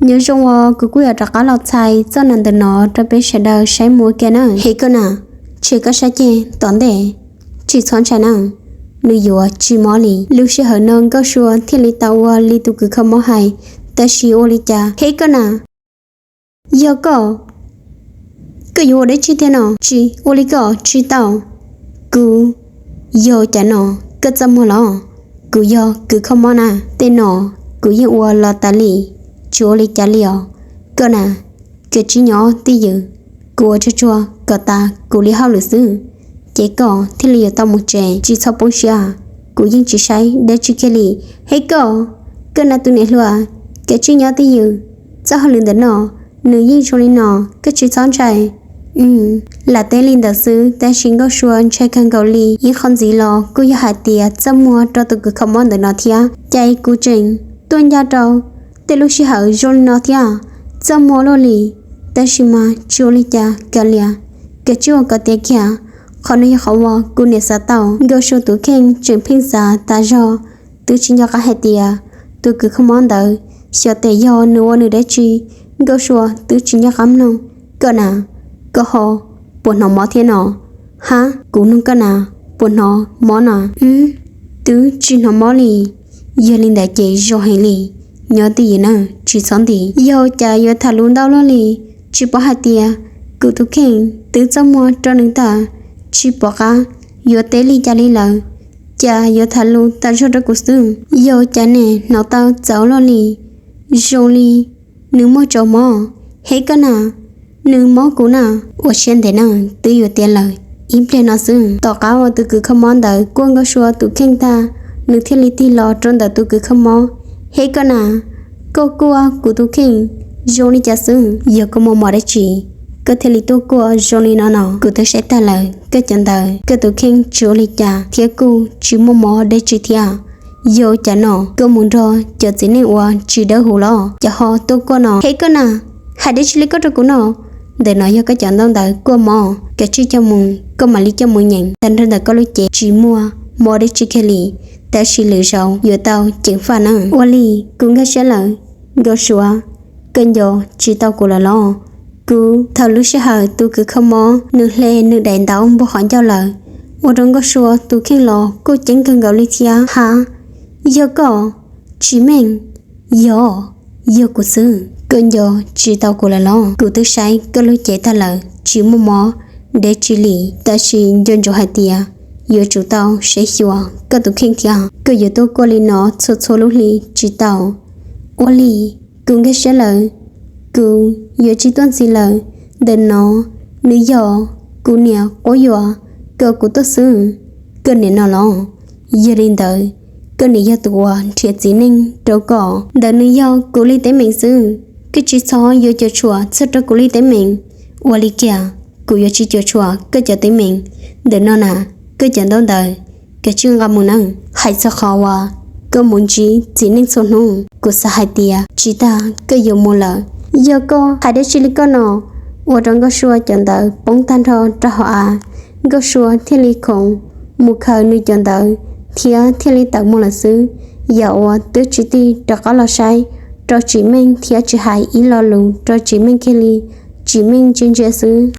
Nyob zoo uas kuv kuj yuav rov qab los txhais txoj nam ntawm no rau peb sawv daws saib mus ua ke na. Hej koj na, tseg koj sab ceg tom ntej, tsis txhob ntshai na, nws yuav tsis mob li. Lub sij hawm no Nkauj Sua thiaj li tau ua li tus kws kho mob hais, tab sis ua li cas, hej koj na, yog koj, koj yuav ua dab tsi tiag no? Tsis ua li ko tsis tau. Kuv, yog cas no, koj txaj muag los? Kuv yog kws kho mob na, tej no kuv yeej ua los tas li, tsis ua li cas li os. Koj na, koj tsis nyob twj ywm, kuv ua tsuag tsuag kom tas kuv li hauj lwm xwb, ces koj thiaj li yuav tau mus tsev, tsis txhob poob siab, kuv yeej tsis saib dab tsi kiag li. Hej koj, koj na tus niam hluas, koj tsis nyob twj ywm, txoj hauj lwm ntawm no nws yeej zoo li no, koj tsis txhob ntshai. Lam teb li ntawd xwb tab sis Nkauj Sua ntshai kawg nkaus li, ib qho ntxiv los kuj yog hais tias txaj muag rau tus kws kho mob ntawm no thiab. Cas kuv tseem tuaj ncaj rau tej lub sij hawm zoo li no thiab, txaj muag luaj li, tab sis mas tsis ua li cas kiag li, koj tsis ua kom tiav kiag. Qhov no yog qhov uas kuv niam xav tau. Nkauj Sua tus kheej tseem pheej xav tas zog, twb tsis nco qab hais tias tus kws kho mob ntawd xyov tes yog nws ua nws dab tsi. Nkauj Sua twb tsis nco qab mloog. Koj na, koj ho puas hnov mob thiab no? Hab, kuv nug koj na, puas hnov mob no? Twb tsis hnov mob li. Yog li ntawd ces zoo heev li, nyob twj ywm na, tsis txhob ntim. Yog cas yuav tham lus ntau luaj li, tsis paub hais tias kuv tus kheej twb txaj muag rau nws tag, tsis pom qab yuav teb li cas li lawm, cas yuav tham lus tas zog rau kuv xwb. Yog cas nej hnov tau txawv luaj li, zoo li nws muaj tsaus mob. Hej koj na, nws mob kuv na. Ua siab ntev na, twb yuav tiav lawm, ib pliag no xwb. Tom qab uas tus kws kho mob ntawd kuaj Nkauj Sua tus kheej tag, nws thiaj li tig los rau ntawm tus kws kho mob. Hej koj na, koj kuaj kuv tus kheej zoo li cas xwb? Yog koj muaj mob dab tsi koj thiaj li tuaj kuaj zoo li no no? Kuv twb saib tag lawm, koj cov ntawd koj tus kheej tsis ua li cas thiab kuj tsis muaj mob dab tsi thiab. Yog cas no koj mus nrog cov txiv neej uas tsis dawb huv los cas ho tuaj kuaj no? Hej koj na, hais dab tsi li koj rau kuv no? Ntawm no yog koj cov ntaub ntawv kuaj mob, koj tsij coj mus, koj mam li coj mus nyeem. Tag nrho ntawm koj lub cev tsis muaj mob dab tsi kiag li, tab sis lwm zaus yuav tau ceev faj na. Ua li, kuv nkag siab lawm, Nkauj Sua, koj nco tsis tau kuv lawm los? Kuv, thaum lub sij hawm tus kws kho mob nws hle nws daim ntaub npuab qhov ncauj lawm, ua rau Nkauj Sua tus kheej los kuj ceeb kawg nkaus li thiab. Hab, yog koj? Tsis meej. Yog, yog kuv xwb. Koj nco tsis tau kuv lawm los? Kuv twb saib koj lub cev tag lawm, tsis muaj mob dab tsi li, tab sis nco ntsoov hais tias yuav tsum tau saib xyuas koj tus kheej thiab. Koj yuav tuaj kuaj li no txhua txhua lub hli tsis tau. Ua li, kuv nkag siab lawm, kuv yuav tsis tuaj ntxiv lawm. Ntawm no nws yog kuv niam quab yuam kom kuv tuaj xwb. Koj niam no los? Yog li ntawd, koj niam yog tus uas nrhiav txiv neej rau koj. Ntawm nws yog kuv li teeb meem xwb, koj tsis txhob yuav cuam tshuam txog rau kuv li teeb meem. Ua li kiag, kuv yuav tsis cuam tshuam koj cov teeb meem. Ntawm no na, koj cov ntaub ntawv, koj tsij nqa mus nawb. Hais txog qhov uas koj mus ntsib txiv neej txhua hnub, kuv xav hais tias tsis tas koj yuav mus lawm. Yog koj hais dab tsi li koj no? Ua rau Nkauj Sua cov ntawv poob tag nrho rau hauv av. Nkauj Sua thiaj li khoov mus khaws nws cov ntawv thiab thiaj li tawm mus lawm xwb. Yam uas twb tsis tig rov qab los saib rau Tsim Meej thiab tsis hais ib lo lus rau Tsim Meej kiag li. Tsim Meej ntsia ntsia xwb.